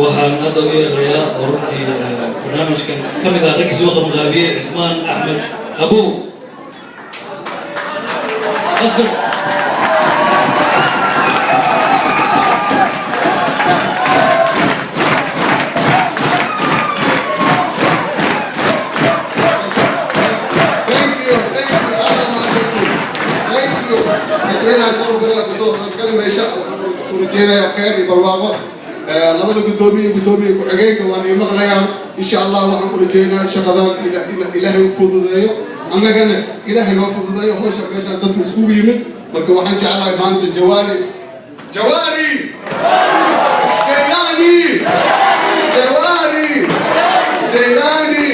Waxaan hadda u yeerayaa oo runtii barnaamijkan ka mid ah raggii soo qabanqaabiyey, Cismaan Axmed Abow Oscar. Thank you, thank you, aad mahadsantiin. Thank you. Dadweynaha sharafta leh kusoo qaybgali meesha, waxaan ku rajeynayaa khayr iyo barwaaqo. Labada guddoomiye, guddoomiye ku-xigeenka waan ii maqlayaan. Insha Allah waxaan ku rajeynayaa shaqadan Ilaahay u fududeeyo, annagana Ilaahay noo fududeeyo hawsha meeshaan dadka iskugu yimid. Marka waxaan jeclahay maanta Jawaari, Jawaari Jailani, Jawaari Jailani.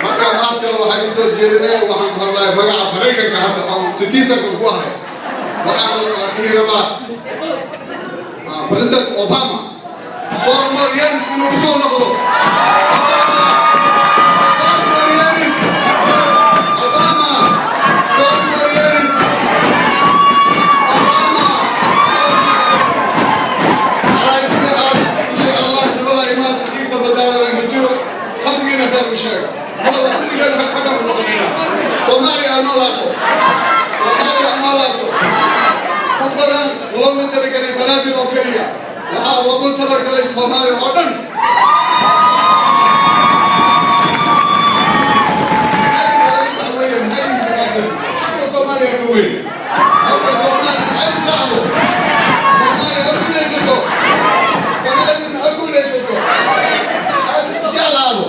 Marka maantana waxaan isoo jeedinaya, waxaan ku hadlayaa magaca Maraykanka hadda oo citizenka ku ahay. Waxaan dhihi rabaa President Obama 4 more years inuu kusoo noqdo. Obama, 4 more years. Obama, 4 more years. Obama, 4 more years. Calaa kulli xaal, insha Allah nabada imaad, dhiigta badaalana ma jiro. Qalbigiina khayr u sheega, nabada kulligeen xagga u noqonayna. Soomaaliya ha noolaato, Soomaaliya ha noolaato. Dad badan looma talagelay Banaadir oo keliya, waxaa loogu talagalay Soomaaliya oo dhan. Shanta Soomaaliya ka weyn. Marka Soomaaliya ha israacdo, Soomaaliya ha guulaysato, Banaadirna ha guulaysato, ha isjeclaado,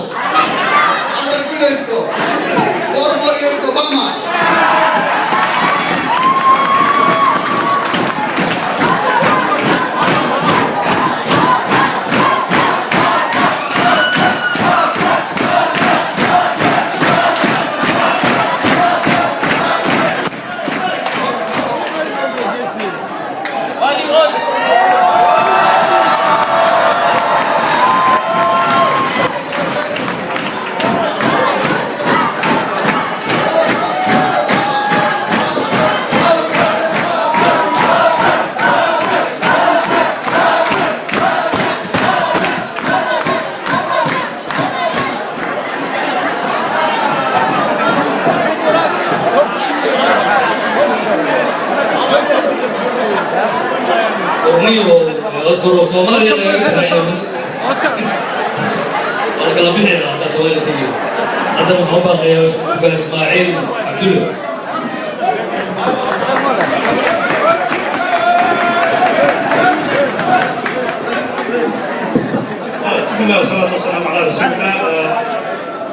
hana guulaysto. 4 more years, Obama. Orniyo Oscar oo Soomaaliya laga bixinayo, waa la kala bixi lahaa haddaa Soomaaliya tegiyo. Haddana waxaan u baaqayaa Ugaas Ismaaciil Cabdulle. بسم الله والصلاة والسلام على رسول الله.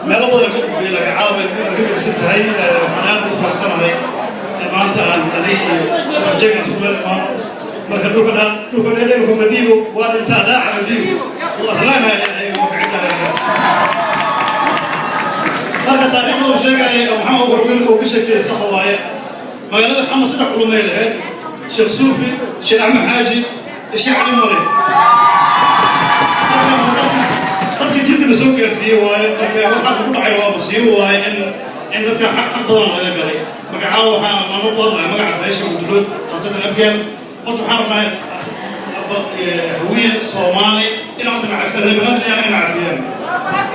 Meelo badan ka fogey laga caawa ka gedisan tahay. Waxaan aad ugu faraxsanahay maanta aan ani iyo Sharafjeeg aan isku meel imaano. Marka dhulka dhan, dhulka dheerdheer kuma dhiibo, waa dhintaa dhaaca ma dhiibo, waa islaamaya. Marka taariikhda uu sheegaya Maxamed Gorgel uu ka sheekeeyay sax waaye. Magaalada Xamar saddex culumay lahayd: Sheekh Suufi, Sheekh Axmed Xaaji iyo Sheekh Cali Male. Dadka diinta la soo gaarsiiyey waaye. Marka waxaa ku dhacay waa musiibo waaye in dadka xaq badan laga galay. Marka caawa waxaan anu ku hadlaya magaca beesha Mudulood, khaasatan Abgaal. Horta waxaan rabnaa Hawiye Soomaali in horta nacafiyaan, reer Banaadir in anaga nacafiyaan.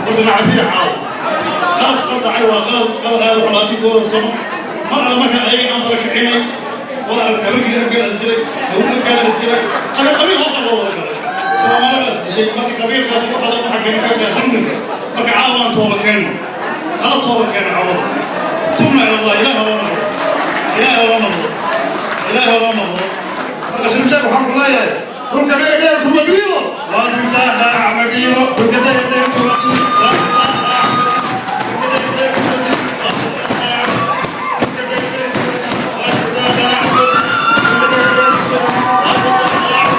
Horta nacafiya caawa qalad qad dhacay, waa qalad, qalad aad u xulaatii 1 sano. Mar alle marka ayaga aan barakicinay, waa aragtay, habarkii Abgaal as dilay, hawi Abgaal as dilay, qabiil qabiil hoosa loo wada galay, Soomaalida as dishay. Marka qabiilkaas waxa keenay ka tahay dulmiga. Marka caawa aan tooba keenno, hala tooba keeno cawada. Tubna ila Allah, Ilaah loo noqdo, Ilaah loo noqdo, Ilaah loo noqdo. Marka Shirmshaak waxaan ku leeyahay: dhulka dheer kuma dhiibo, waa dhuntaa dhaaca ma dhiibo. Dhulka dheer kuma dhiibo, waa dhuntaa dhaaca. Dhulka dheer kuma dhiibo, waa dhuntaa dhaaca. Dhulka dheer kuma dhiibo, waa dhuntaa dhaaca. Dhulka dheer kuma dhiibo, waa dhuntaa dhaaca.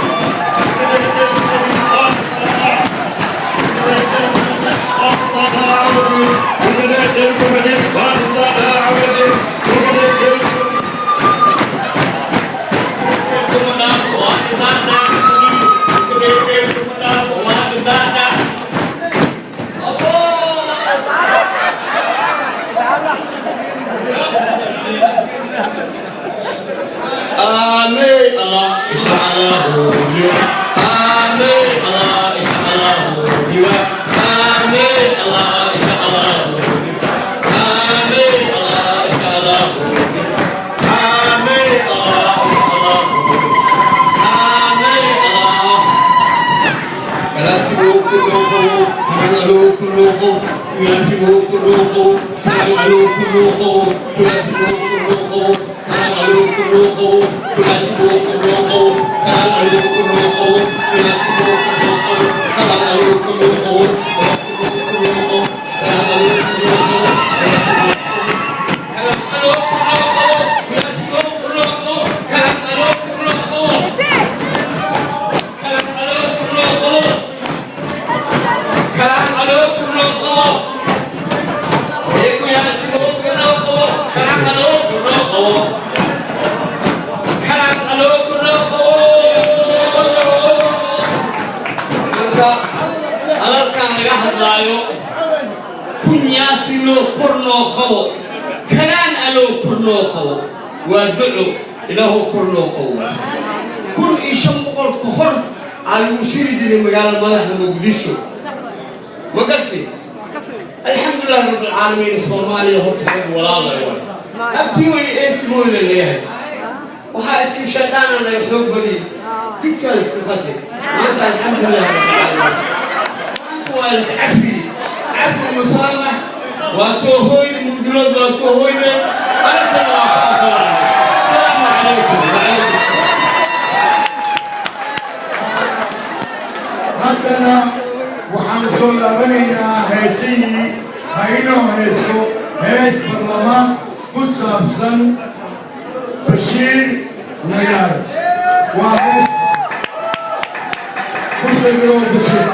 Dhulka dheer kuma dhiibo, waa dhuntaa dhaaca. Dhulka dheer kuma dhiibo, waa dhuntaa dhaaca. Dhulka dheer kuma dhiibo, waa dhuntaa dhaaca. Dhulka dheer kuma dhiibo. Amém, Allah, inshallah, Amém, Allah. alow ku luuqow kuyaasigow ku luuqow kalaan alow ku luuqow kuyaasigow ku luuqow kalaan alow ku luuqow kuyaasigow ku luuqow kalaan alow ku luuqow kuyaasigow ku luuqow kalaan alow ku luuqow kuyaasigow ku luuqow kalaan alow ku luuqow kalaan alow ku luuqow kuyaasigow ku luuqow kalaan alow ku luuqow kalaan alow ku luuqow kalaan alow ku luuqow ee kuyaasigow ku luuqow kalaan alow ku luuqow kalaan alow ku luuqow. Marka hadalkan laga hadlaayo kunyaasino kor noo qabo kalaan alow kor noo qabo waa duco ilaahow kor noo qabo. 1500 ka hor aa lagu shiri jiray magaalada madaxda Muqdisho ma gasti. Alxamdulilah rabbilcaalamiin. Soomaaliya horta rag walaalay waay abtigoy eesimooy la leeyahay waxaa isku shaydhaana naga xoog badiyey jugtaa la iska qasay. Maanta alxamdulilah rabbilcaalamiin maanta waa la iscafiyey cafi musaamax waa soo hooyde mugdilood waa soo hooyde arrintana waa ka ogolaanay. Asalaamu calaykum wacalaykum. Haddana waxaan soo laabanaynaa heesihii. Ha inoo heeso hees barlamaan ku saabsan Bashiir Nagaar. Waa hees ku soo Bashiir.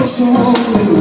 So